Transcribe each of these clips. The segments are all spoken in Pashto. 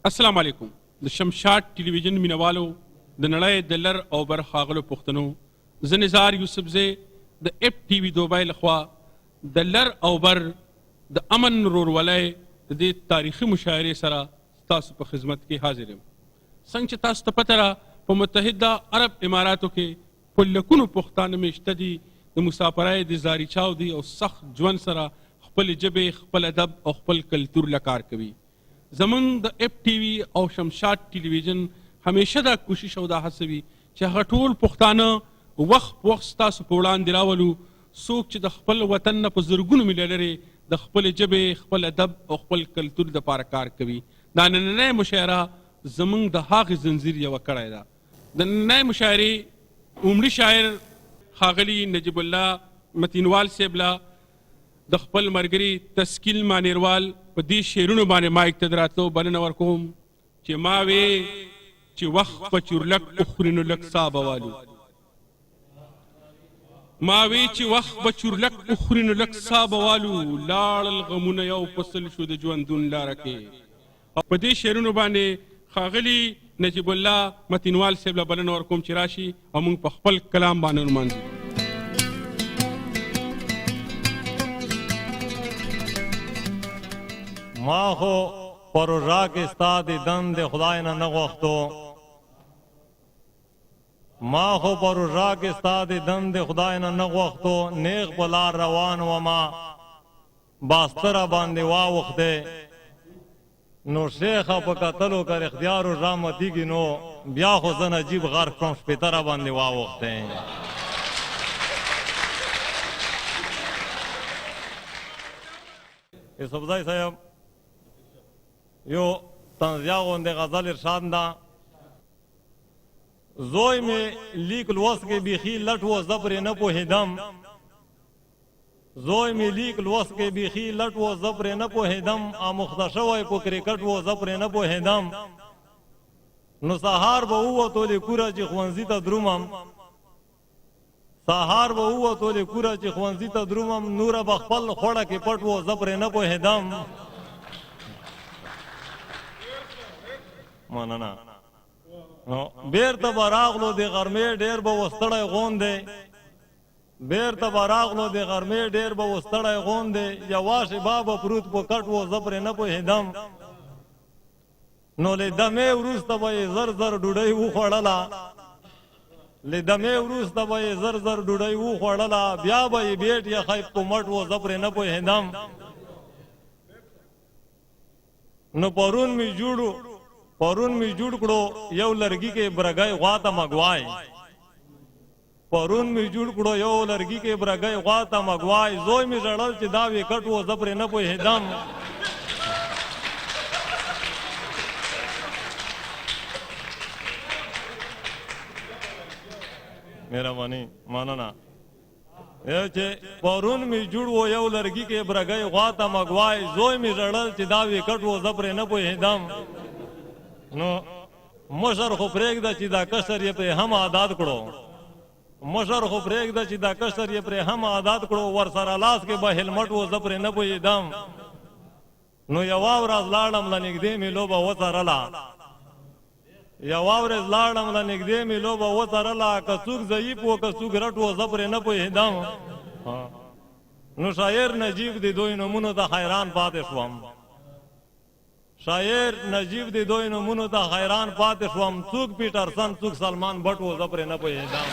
السلام علیکم د شمشاد ټلویزیون مینوالو، د نړۍ د لر او بر ښاغلو پښتنو، زه نظار یوسفزی د اف ټي وي دوبۍ لخوا د لر او بر د امن ورورولۍ د دې تاریخي مشاعرې سره ستاسو په خدمت کې حاضر یم. څنګه چې تاسو ته پته ده، په متحده عرب اماراتو کې په لکونو پښتانه میشته دي، د مسافرۍ د زاري چاودي او سخت ژوند سره خپلې ژبې، خپل ادب او خپل کلتور له کار کوي. زمونږ د اف ټي وي او شمشاد ټلویزیون همیشه دا کوشش او دا هڅه وي چې هغه ټول پښتانه وخت په وخت ستاسو په وړاندې راولو، څوک چې د خپل وطن نه په زرګونو میله لرې د خپلې ژبې، خپل ادب او خپل کلتور دپاره کار کوي. دا نننۍ مشاعره زمونږ د هغې ځنځیر یوه کړی ده. د نننۍ مشاعرې عمري شاعر ښاغلي نجیب الله متینوال صاحب له د خپل مرګري تسکیل مانیروال په دې شعرونو باندې مایک ته د راتلو بلنه ورکوم چې ما وې چې وخت په چورلک وخوري نو لږ ساه به والو. ما وې چې وخت به چورلک وخوري نو لږ ساه به والو، لاړل غمونه یو په سل شو د ژوندون لاره کې. او په دې شعرونو باندې ښاغلي نجیب الله متینوال صاحب له بلنه ورکوم چې راشي او موږ په خپل کلام باندې ونمانځي. ما خو په روژه کې ستا دیدن د خدای نه نه غوښتو، ما خو په روژه کې ستا دیدن د خدای نه نه غوښتو، نیغ په لار روان ومه باستره باندې واوښتی، نو شیخه په کتلو که رښتیا روژه ماتېږي نو بیا خو زه نجیب غرق شوم، شپېته راباندې واوښتی. یوسفزی صاحب یو طنزیه غوندې غزل ارشاد ده. زوی مې لیک لوست کې بیخي لټ و، زه پرې نه پوهېدم. زوی مې لیک لوست کې بیخي لټ و، زه پرې نه پوهېدم. اموخته شوی په کرکټ و، زه پرې نه پوهېدم. نو سهار به ووتو له کوره چې ښوونځي ته درومم، سهار به ووتو له کوره چې ښوونځي ته درومم، نوره به خپل خړه کې پټ و، زه پرې نه پوهېدم. مننه. نو بیرته به راغلو د غرمې ډېر به وستړی غوندې، بیرته به راغلو د غرمې ډېر به وستړی غوندې، یوه شېبه به پروت په کټ و، زه پرې نه پوهېدم. نو له دمې وروسته به یې زر زر ډوډۍ وخوړله، له دمې وروسته به یې زر زر ډوډۍ وخوړله، بیا به یې بیټ یخی په مټ و، زه پرې نه پوهېدم. نو پرون می جوړ پرون می جوړ کړو یو لرګي کې برګی غوا ته مګوای، پرون می جوړ کړو یو لرګي کې برګی غوا ته مګوای، زوی می ژړل چې دا ویکټ و، زه پرې نه پوهېدم. مهرباني، مننه. چې پرون می جوړ و یو لرګي کې برګی غوا ته مګوای، زوی می ژړل چې دا ویکټ و، زه پرې نه پوهېدم. نو مشر خو پرېږده چې دا کشر یې پرې هم عادت کړو، مشر خو پرېږده چې دا کشر یې پرې هم عادت کړو، ورسره لاس کې به هلمټ و، زه پرې نه پوهېدم. نو یوه ورځ لاړم له نږدې مې لوبه وڅارله، یوه ورځ لاړم له نږدې مې لوبه وڅارله، که څوک ضعیف و که څوک رټ و، زه پرې نه پوهېدم. نو شاعر نجیب د دوی نومونو ته حیران پاتې شوم، شاعر نجیب د دوی نومونو ته حیران پاتې شوم، څوک پیټرسن څوک سلمان بټ و، زه پرې نه پوهېدم.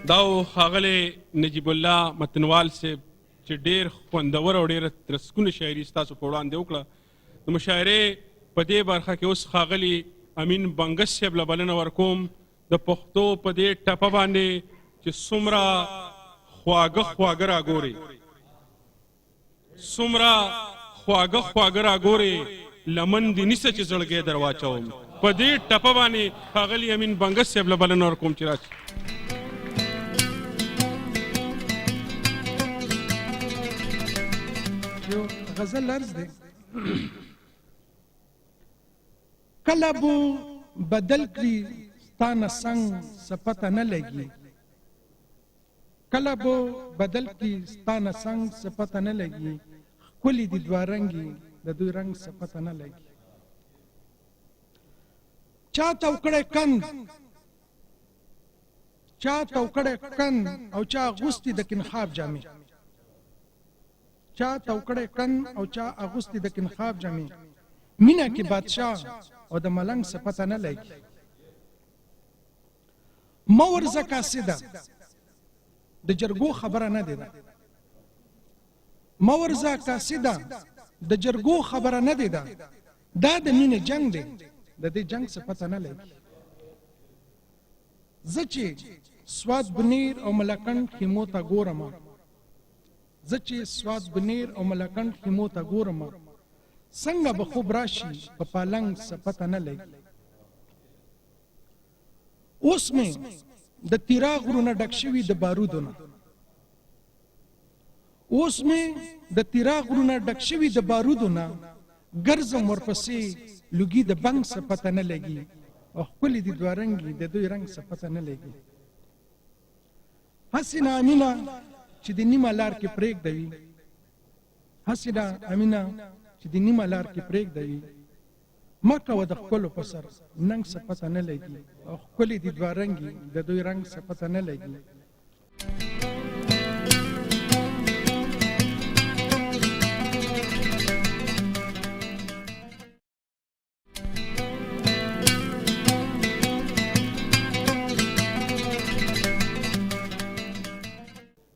دا و ښاغلی نجیب الله متنوال صاحب چې ډېر خوندور او ډېره ترسکونه شاعري ستاسو په وړاندې وکړه. د مشاعرې په دې برخه کې اوس ښاغلي امین بنګش صاحب له بلنه ورکوم د پښتو په دې ټپه باندې چې څومره خواږه خواږه راګوري، څومره خواږه خواږه راګورې، لمن دې نیسه چې زړګی در واچوم. په دې ټپه باندې ښاغلي امین بنګش صاحب له بلنه ورکوم چې راشي. یو غزل عرض دی. کله بو بدل کړي ستا نه څنګ څه پته نه لګي. کله به بدل کی ستا نه څنګ څه پته نه لګي. ښکلي دي دوه رنګي د دوی رنګ څه پته نه لګي. چا تو کړی کند، چا تو کړی کند او چا اغوستي د کنخاب جامې. چا تو کړی کند او چا اغوستي د کنخاب جامې. مینه کې بادشاه او د ملنګ څه پته نه لګي. مه ورځه قاصده د جرګو خبره نه دی ده. مه ورځه قاصده د جرګو خبره نه دی ده. دا د مینې جنګ دی، د دې جنګ څه پته نه لګي. زه چې سوات بنیر او ملکنډ خیمو ته ګورم، زه چې سوات بنیر او ملکنډ خیمو ته ګورم، څنګه به خوب راشي په پالنګ څه پته نه لګي. اوس مې د تیرا غرونه ډک شوي د بارودو نه، اوس مې د تیرا غرونه ډک شوي د بارودو نه، ګرځم ورپسې لوګي د بنګ څه پته نه لګي. او ښکلي دي دوه رنګي د دوی رنګ څه پته نه لګي. هسې نه امینه چې د نیمه لار کې پرېږدوي، هسې نه امینه چې د نیمه لار کې پرېږدوي، مه کوه د ښکلو په سر ننګ څه پته نه لګي. او ښکلي دي دوه رنګي د دوی رنګ څه پته نه لګي.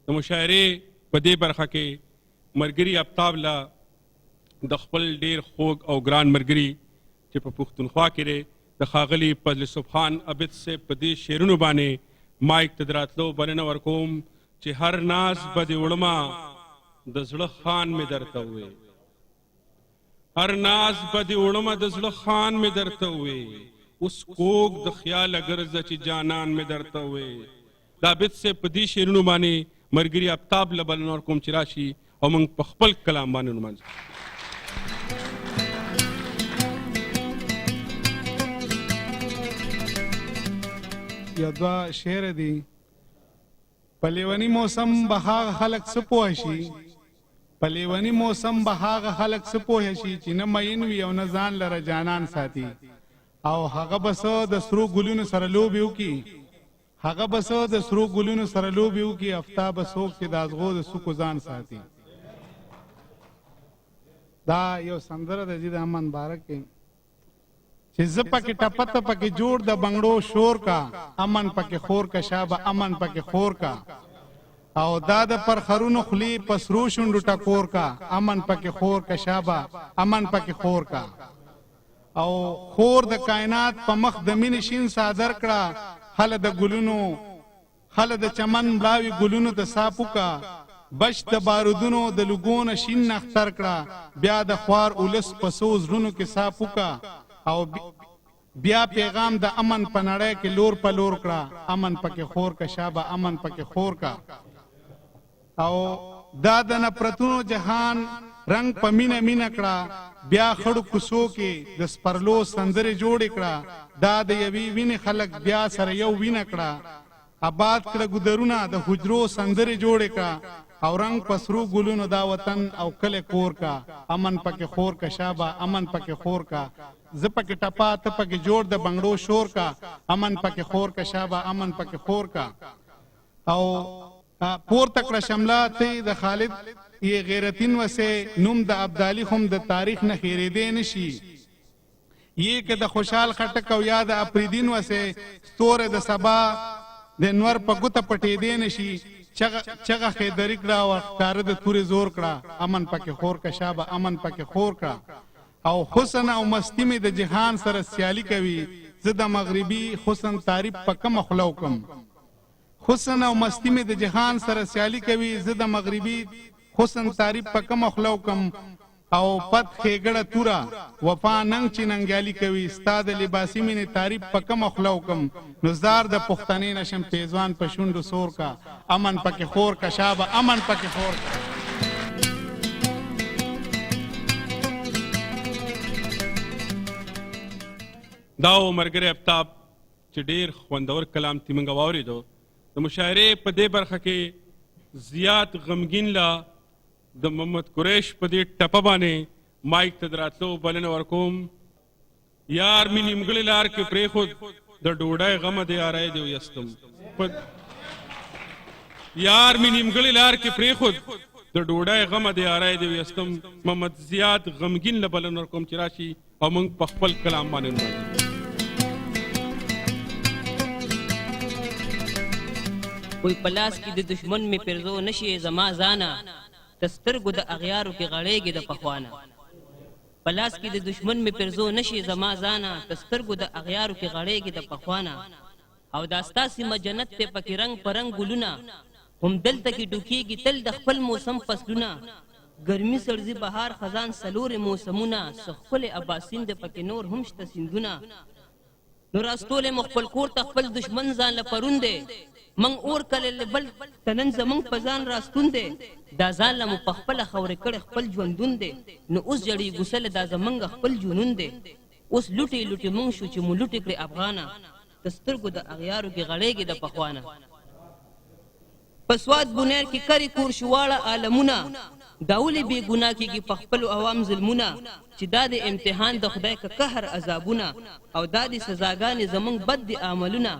د مشاعرې په دې برخه کې مرګري افتاب له د خپل ډیر خوږ او ګران مرګري چې په پښتونخوا کې دی د ښاغلي فضل سبحان عابد صاحب په دې شعرونو باندې مایک ته د راتلو بلنه ورکوم چې هر ناز به دې وړمه د زړه خان مې درته ووې، هر ناز به دې وړمه د زړه خان مې درته ووې، اوس کوږ د خیاله ګرځه چې جانان مې درته ووې. د عابد صاحب په دې شعرونو باندې مرګري افتاب له بلنه ورکوم چې راشي او موږ په خپل کلام باندې نمانځو. یو دوه شعر دي. په لیوني موسم به هغه خلک څه پوه شي، په لیوني موسم به هغه خلک څه پوه شي چې نه مین وي او نه ځان لره جانان ساتي، او هغه به څه د سرو ګلونو سره لوبې وکړي، هغه به څه د سرو ګلونو سره لوبې وکړي، افتاب به څوک چې د ازغو د سکو ځان ساتي. دا یو سندره ده چې د امن باره کې چې زه پکې ټپه ته پکې جوړ د بنګړو شور کا، امن پکې خور کا شابه امن پکې خور کا، او دا د پرخرونو خولې په سرو شونډو ټکور کا، امن پکې خور کا شابه امن پکې خور کا، او خور د کائنات په مخ د مینې شین څادر کړه، هله د ګلونو هله د چمن مړاوي ګلونو ته سا پوکا، بش د بارودونو د لوګو نه شین نختر کړه، بیا د خوار اولس په څو زړونو کې سا پوکا، او بیا پیغام د امن په نړۍ کې لور په لور کړه، امن پکې خور کا شابه امن پکې خور کا، او دا د نفرتونو جهان رنګ په مینه مینه کړه، بیا خړو کوڅو کې د سپرلو سندرې جوړې کړه، دا د یوې وینې خلک بیا سره یو وینه کړه، آباد کړه ګودرونه د حجرو سندرې جوړې کړه، او رنګ په سرو ګلونو دا وطن او کلی کور کا، امن پکې خور کا شابه امن پکې خور کا، زه پکې ټپه ته پکې جوړ د بنګړو شور کا، امن پکې خور کا شابه امن پکې خور کا، او پورته کړه شمله ته د خالد یې غیرتین وسې، نوم د ابدالي هم د تاریخ نه هېرېدی نه شي، یې که د خوشحال خټک او یا د اپریدین وسې، ستوری د سبا د نور په ګوته پټېدی نه شي، چغه خیدري کړه او ښکاره د تورې زور کړه، امن پکې خور که شابه امن پکې خور کړه، او حسن او مستی مې د جهان سره سیالي کوي، زه د مغربي حسن تعریف په کومه خوله وکړم، حسن او مستی مې د جهان سره سیالي کوي، زه د مغربي حسن تعریف په کومه خوله وکړم، او پت ښېګړه توره وفا ننګ چې ننګیالي کوي، ستا د لباسي مینې تعریف په کومه خوله وکړم، نو زار د پښتنې نشم پیزوان په شونډو سور کا، امن پکې خور کا شابه امن پکې خور کا. دا و مرګری افتاب چې ډیر خوندور کلام تی موږ واورېدو. د مشاعرې په دې برخه کې زیات غمګین لا د محمد قریش په دې ټپه باندې مایک ته دراتلو بلنه ورکوم. یار مې نیمګړې لار کې پرېښود، د ډوډۍ غمه د یارۍ دی ویستم. یار مې نیمګړې لار کې پرېښود، د ډوډۍ غمه د یارۍ دی ویستم. محمد زیات غمګین له بلنه ورکوم چې راشي او موږ په خپل کلام باندې نمانځو. وی په لاس کې د دښمن مې پیرزو نشي زما ځانه، ته سترګو د اغیارو کې غړېږې د پخوانه. په لاس کې د دښمن مې پیرزو نشي زما ځانه، ته سترګو د اغیارو کې غړېږې د پخوانه. او دا ستا سیمه جنت دی پکې رنګ په رنګ ګلونه، هم دلته کې ډوکېږي تل د خپل موسم فصلونه. ګرمي سړځي بهار خزان څلورې موسمونه، څه ښکلی اباسین دی پکې نور هم شته سیندونه. نو راستولی مو خپل کور ته خپل دښمن ځان له پرون دی، موږ اور کللی بل ته نن زموږ په ځان راستون دی. دا ځان له مو په خپله خاورې کړی خپل ژوندون دی، نو اوس ژړېږو څه له دا زموږ خپل جنون دی. اوس لوټې لوټې موږ شو چې مو لوټې کړې افغانه، ته سترګو د اغیارو کې غړېږې د پخوانه. په سوات بونیر کې کرې کور شو واړه عالمونه، دا ولې بې ګناه کېږي په خپلو عوام ظلمونه. چې دا دی امتحان د خدای که قهر عذابونه، او دا دي سزاګانې زمونږ بد دي عملونه.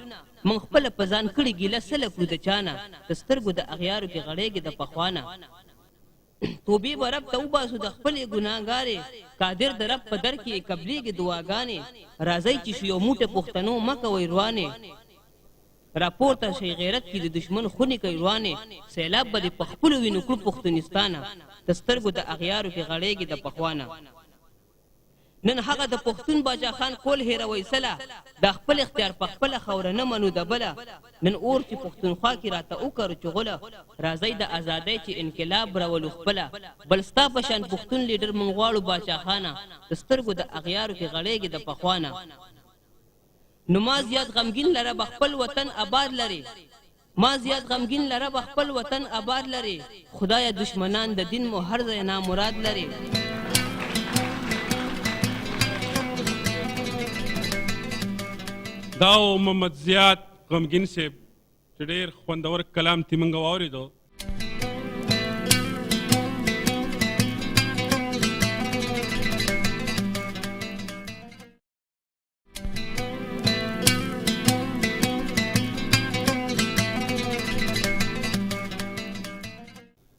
مونږ خپله په ځان کړي ګیله څه له کړو د چانه، ته سترګو د اغیارو کې غړېږې د پخوانه. توبې به رب ته وباسو د خپلې ګناهګارې، قادر د رب په در کې یې قبلېږي دعاګانې. راځئ چې شو یو موټی پښتنو مه کوئ روانې، راپورته شئ غیرت کې د دښمن خونې کړئ روانې. سیلاب به دې په خپلو وینو کړو پښتونستانه، ته سترګو د اغیارو کې غړېږې د پخوانه. نن هغه د پښتون باچا خان قول هېروئ څله، دا خپل اختیار په خپله خاوره نه منو د بله. نن اور چې پښتونخوا کې راته وکرو چغله، راځئ د ازادۍ چې انقلاب راولو خپله. بل ستا په شان پښتون لیډر مونږ غواړو باچا خانه، د سترګو د اغیارو کې غړېږې د پخوانه. نو ما زیات غمګین لره به خپل وطن اباد لرې، ما زیات غمګین لره به خپل وطن اباد لرې، خدایه دښمنان د دین مو هر ځای نامراد لرې. دا و محمد زیات غمګین صاحب چې ډېر خوندور کلام ترې موږ واورېدو.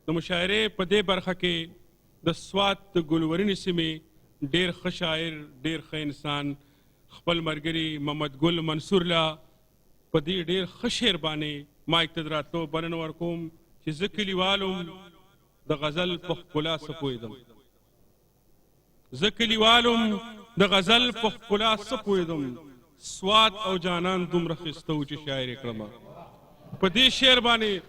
د مشاعرې په دې برخه کې د سوات د ګلورینې سیمې ډېر ښه شاعر، ډېر ښه انسان، خپل ملګري محمد ګل منصور له په دې ډېر ښه شعر باندې مایک ته د راتلو بلنه ورکوم چې زه کلیوال وم، د غزل په ښکلا څه پوهېدم. زه کلیوال وم، د غزل په ښکلا څه پوهېدم، سوات او جانان دومره ښایسته وو چې شاعر یې کړم. په دې شعر باندې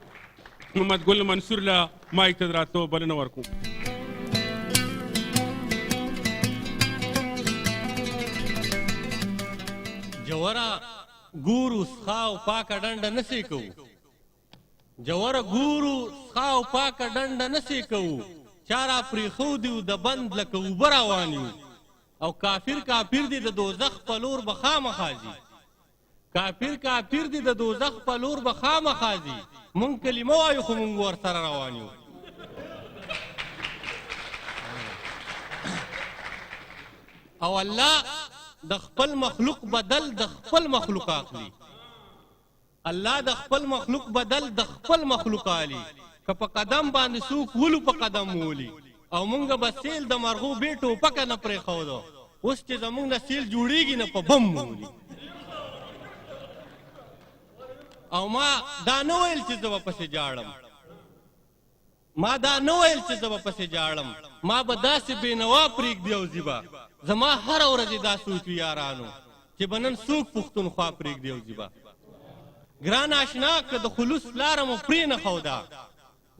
محمد ګل منصور له مایک ته د راتلو بلنه ورکوم. جوره ګورو سخا او پاکه ډنډه نه سې کوو، جوره ګورو سخا او پاکه ډنډه نه سې کوو، چا را پرېښودي وو د بند لکه اوبه روان یو، او کافر کافر دي د دوزخ په لور به خامخا ځي، کافر کافر دي د دوزخ په لور به خامخا ځي، مونږ کلمه وایو خو مونږ ورسره روان یو. او الله د خپل مخلوق بدل د خپل مخلوق اخلي، الله د خپل مخلوق بدل د خپل مخلوق اخلي، که په قدم باندې څوک ولو په قدم ولي، او مونږ به سیل د مرغو بې ټوپکه نه پرېښودو، اوس چې زمونږ نه سیل جوړیږي نه په بم ولي. او ما دا نه ویل چې زه به پسې جاړم، ما دا نه ویل چې زه به پسې جاړم، ما به داسې بېنوا پرېږدي او ځي به. زما هره ورځ یې دا سوچ وي یارانو چې به نن څوک پښتونخوا پرېږدي او ځي به. ګران آشنا که د خلوص لاره مو پرې نه ښوده،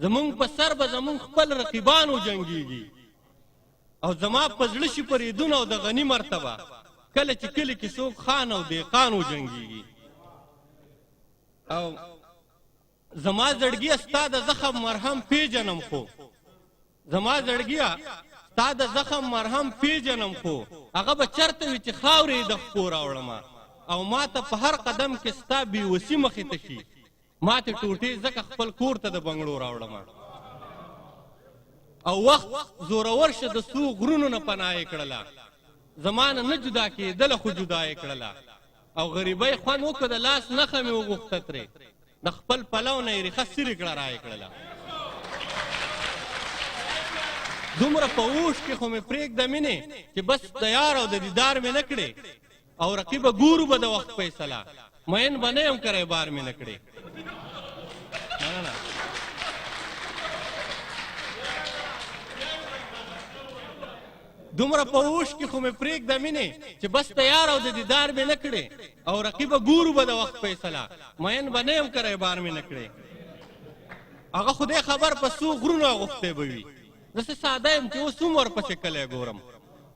زمونږ په سر به زمونږ خپل رقیبان وجنګېږي، او زما په زړه شي پرېدون او د غني مرتبه کله چې کلي کې څوک خان او دیقان وجنګېږي. او زما زړګیه ستا د زخم مرهم پیژنم خو، زما زړګیه ستا د زخم مرهم پیژنم خو، هغه به چرته وي چې خاورې یې د خپو راوړمه. او ما ته په هر قدم کې ستا بې وسي مخې ته شي، ماتې ټوټې ځکه خپل کور ته د بنګړو راوړم. او وخت زورور شه د څو غرونو نه پناه یې کړله، زما نه نه جدا کېدله خو جدا یې کړله. او غریبۍ خوند وکړ، د لاس نښه مې وغوښته ترې، د خپل پلو نه یې ریښه څیرې کړه را یې کړله. دومره په اوښ کې خو مې پرېږده مینې چې بس د یار او د دیدار مې نه کړې، او رقیبه ګورو به د وخت فیصله، مین به نه یم کری بار مې نه کړې. مننه. دومره په اوښ کې خو مې پرېږده مینې چې بس تیار او د دیدار مې نه کړې، او رقیبه ګورو به د وخت فیصله، مین به نه یم کری بار مې نه کړې. هغه خدای خبر په څو غرونو اغوښتی به وي، زه څه ساده یم چې اوس هم ورپسې کلی ګورم،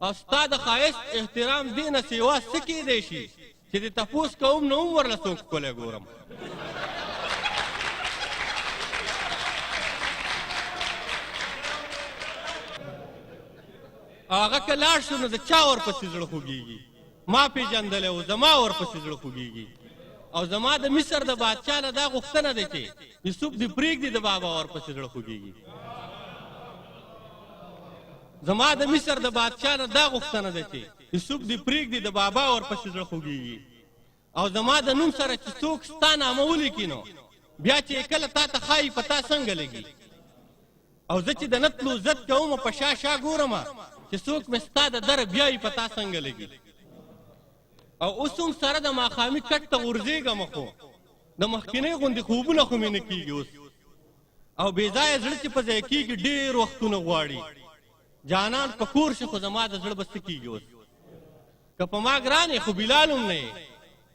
او ستا د ښایست احترام دې نه سیوا څه کېدی شي چې د تپوس کوم نو هم ورله څوک ښکلی ګورم. هغه که لاړ شو نو د چا ورپسې زړه خوږېږي، ما پېژندلی و زما ورپسې زړه خوږېږي. او زما د مصر د بادشاه نه دا غوښتنه ده چې یوسف دې پرېږدي د بابا ورپسې زړه خوږېږي. زما د مصر د بادشاه نه دا غوښتنه ده چې یوسف دې پرېږدي د بابا ورپسې زړه خوږېږي. او زما د نوم سره چې څوک ستا نامه ولیکي نو بیا چې کله تا ته ښایي په تا څنګه لګي. او زه چې د نه تلو ضد کوم په شا شا ګورم چې څوک مې ستا د دره بیایي په تا څنګه لګي. او اوس هم سره د ماښامي کټ ته غورځېږم خو د مخکینۍ غوندې خوبونه خو مې نه کېږي اوس. او بې ځایه زړه چې په ځای کېږي ډېر وختونه غواړي، جانان په کور شي خو زما د زړه به څه کېږي اوس. که په ما ګران یې خو بلال هم نه یې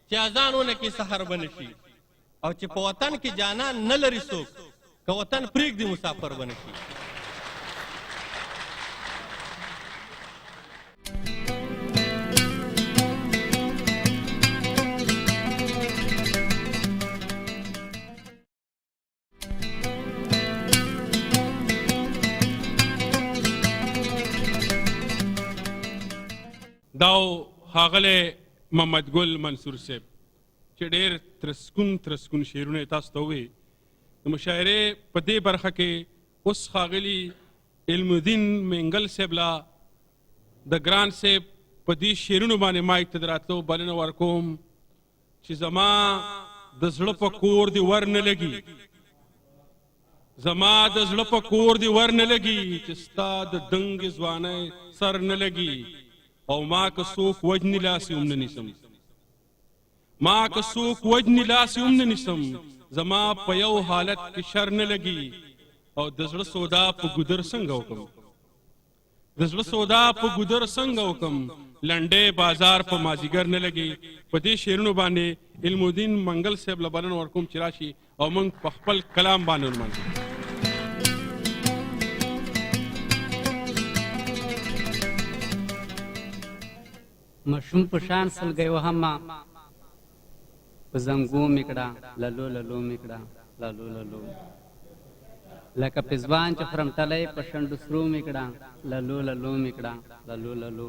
چې اذان ونه کړې سحر به نه شي. او چې په وطن کې جانان نه لري څوک، که وطن پرېږدي مسافر به نه شي. دا و ښاغلی محمد ګل منصور صاحب چې ډېر ترسکون ترسکون شعرونه یې تاسو ته وویل. د مشاعرې په دې برخه کې اوس ښاغلي علم الدین منګل صاحب لا د ګران صاحب په دې شعرونو باندې مایک ته د راتلو بلنه ورکوم چې زما د زړه په کور دې ور نه لګي، زما د زړه په کور دې ور نه لګي چې ستا د دنګې ځوانۍ سر نه لګي. او ما که څوک وژني لاس یې هم نه نیسم، ما که څوک وژني لاس یې هم نه نیسم، زما په یو حالت کې شر نه لګي. او د زړه سودا په ګودر څنګه وکم، د زړه سودا په ګودر څنګه وکم، لنډی بازار په مازیګر نه لګي. په دې شعرونو باندې علم الدین منګل صاحب له بلنه ورکوم چې راشي او موږ په خپل کلام باندې ولمانځو. ماشوم په شان سلګۍ وهمه په زنګو مې کړه للو للو مې کړه للو للو، لکه پېزوان چې خورم ټلی په شنډو سرو مې کړه للو للو مې کړه للو للو.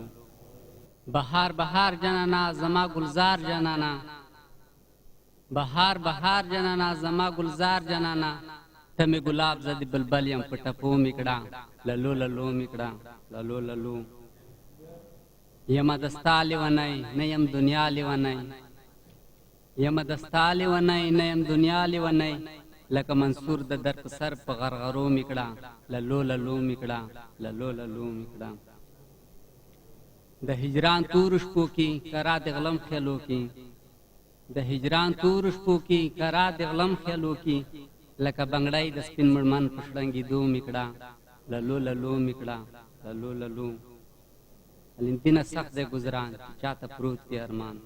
بهار بهار جانانا زما ګلزار جانانا، بهار بهار جانانا زما ګلزار جانانا، ته مې ګلاب زه د بلبل یم په ټپو مې کړه للو للو مې کړه للو للو. یمه د ستا لیونی نه یم دنیا لیونی، یمه د ستا لیونی نه یم دنیا لیونی، لکه منصور د در په سر په غرغرو مې کړه للو للو مې کړه للو للو مې کړه. د هجران تورو شپو کې کرا د غلم خیالو کې، د هجران تورو شپو کې کرا د غلم خیالو کې، لکه بنګړی د سپین مړمن په شړنګېدو مې کړه للو للو مې کړه للو للو. لندینه سخت دی ګذران چې چاته پروت وي ارمان،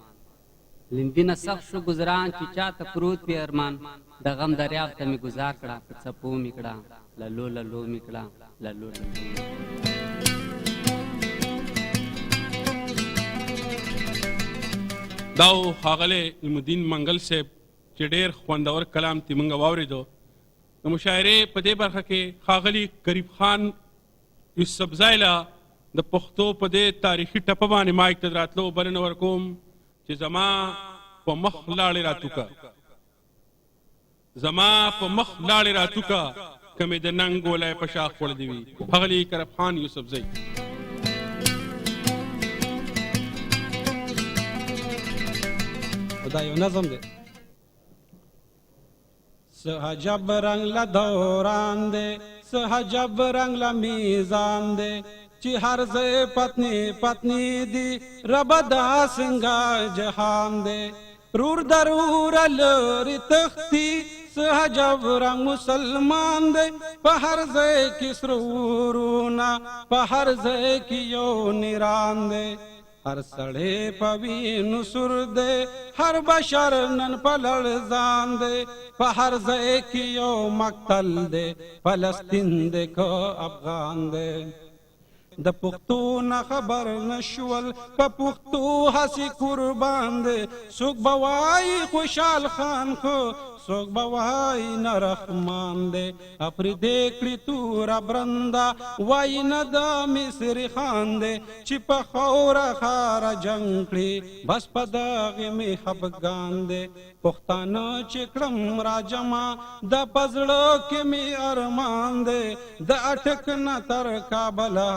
لندینه سخت شو ګذران چې چاته پروت وي ارمان، د غم دریاب ته مې ګذار کړه په څپو مې کړه للو للو مې کړه للو للو. دا و ښاغلی علم الدین منګل صاحب چې ډېر خوندور کلام ترې موږ واورېدو. د مشاعرې په دې برخه کې ښاغلي قریب خان یوسفزی له د پښتو په دې تاریخي ټپه باندې مایک ته د راتلو بلنه ورکوم چې زما په مخ لاړې راتوکه، زما په مخ لاړې راتوکه، که مې د ننګ ګولۍ په شا خوړلې وي. ښاغلی کرب خان یوسفزی. دا یو نظم دی. څه عجب رنګ له دوران دی، څه عجب رنګ له میزان دی، چې هر ځای پتنی پتنی دی، رب دا څنګه جهان دی. رور ضرور لري تختی، څه عجب رنګ مسلمان دی، په هر ځای کې سرورونه، په هر ځای کې یو نیران دی. هر سړی په وینو سور دی، هر بشر نن په لړزان دی، په هر ځای کې یو مقتل دی، فلسطین دی که افغان دی. د پښتو نه خبر نشول، په پښتو هسې قربان دی، څوک به وایي خوشحال خان خو څوک به وایي نه رحمان دی. افریدې کړي توره برنده، وایي نه د مصري خان دی، چې په خوره خاره جنګ کړي، بس په دغې مې خفګان دی. پښتانه چې کړم راجمع، د په زړه کې مې ارمان دی، د اټک نه تر کابله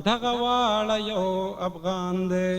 دغه واړه یو افغان دی.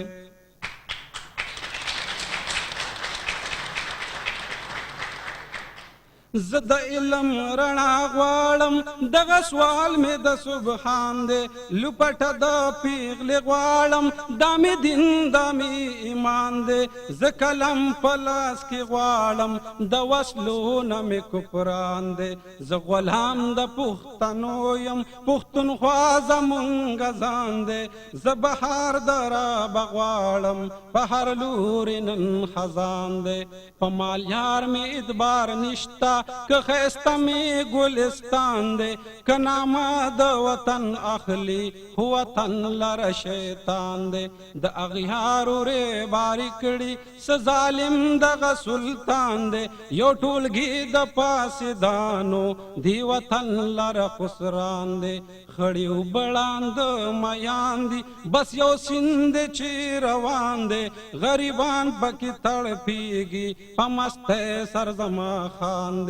زه د علم رڼا غواړم، دغه سوال مې د سبحان دی، لوپټه د پیغلې غواړم، دا مې دین دا مې ایمان دی. زه قلم په لاس کې غواړم، د وسلو نه مې کفران دی. زه غلام د پښتنو یم، پښتونخوا زمونږ ځان دی. زه بهار د رب غواړم، په هر لوري نن خزان دی. په مالیار مې اعتبار نشته، که ښایسته مې ګلستان دی. که نامه د وطن اخلي، خو وطن لره شیطان دی. د اغیارو ریباري کړي، څه ظالم دغه سلطان دی. یو ټولګي د پاسدانو، دی وطن لره خسران دی. خړې اوبه ړانده میان دي، بس یو سیند دی چې روان دی. غریبان پکې تړپېږي، په مستۍ سر زما خان دی.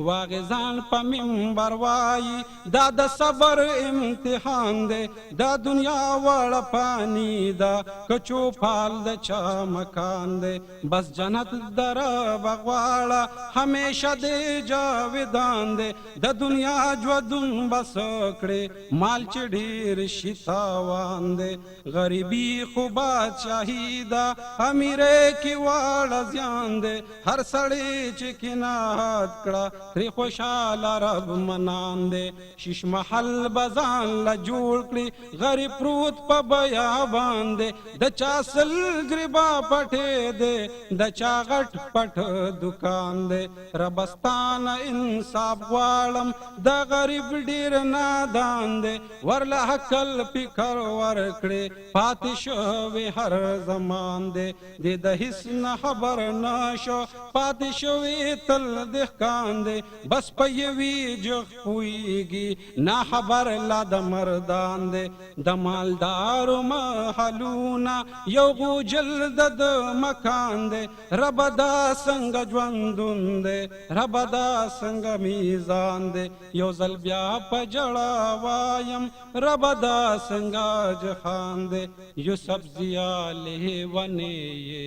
واغزان په منبر وایي، دا د صبر امتحان دی. دا دنیا وړه پانی ده، که چوپال د چا مکان دی. بس جنت د رب غواړه، همیشه دی جاودان دی. د دنیا ژوندون بس کړې، مال چې ډېر شي تاوان دی. غریبي خو بادشاهي ده، امیرۍ کې واړه زیان دی. هر سړی چې قناعت کړه، ترې خوشحاله رب منان دی. شیش محل به ځان له جوړ کړي، غریب پروت په بیابان دی. د چا سل ګریبا پټې دی، د چا غټ پټ دکان دی. ربستانه انصاف غواړم، د غریب ډېر نادان دی. ورله عقل فکر ورکړي، پاتې شوی هر زمان دی. دی د هیڅ نه خبر نه شو، پاتې شوی تل دهقان دی. بس په یوې جغ پوهېږي، نا خبر لا د مردان دی. د مالدارو محلونه، یو غوجل د ده مکان دی. رب دا څنګه ژوندون دی، رب دا څنګه میزان دی. یو ځل بیا په ژړا وایم، رب دا څنګه جهان دی. یوسف ضیا لیونی یې،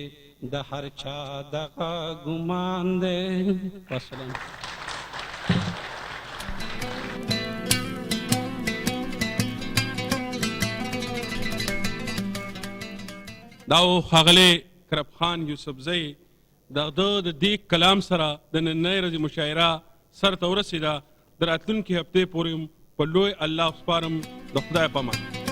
د هر چا دغه ګمان دی. والسلام. دا و ښاغلی کرب خان یوسفزی. د ده د دې کلام سره د نننۍ ورځې مشاعره سرته ورسېده. د راتلونکې هفتې پورې په لوی الله سپارم، د خدای په امان.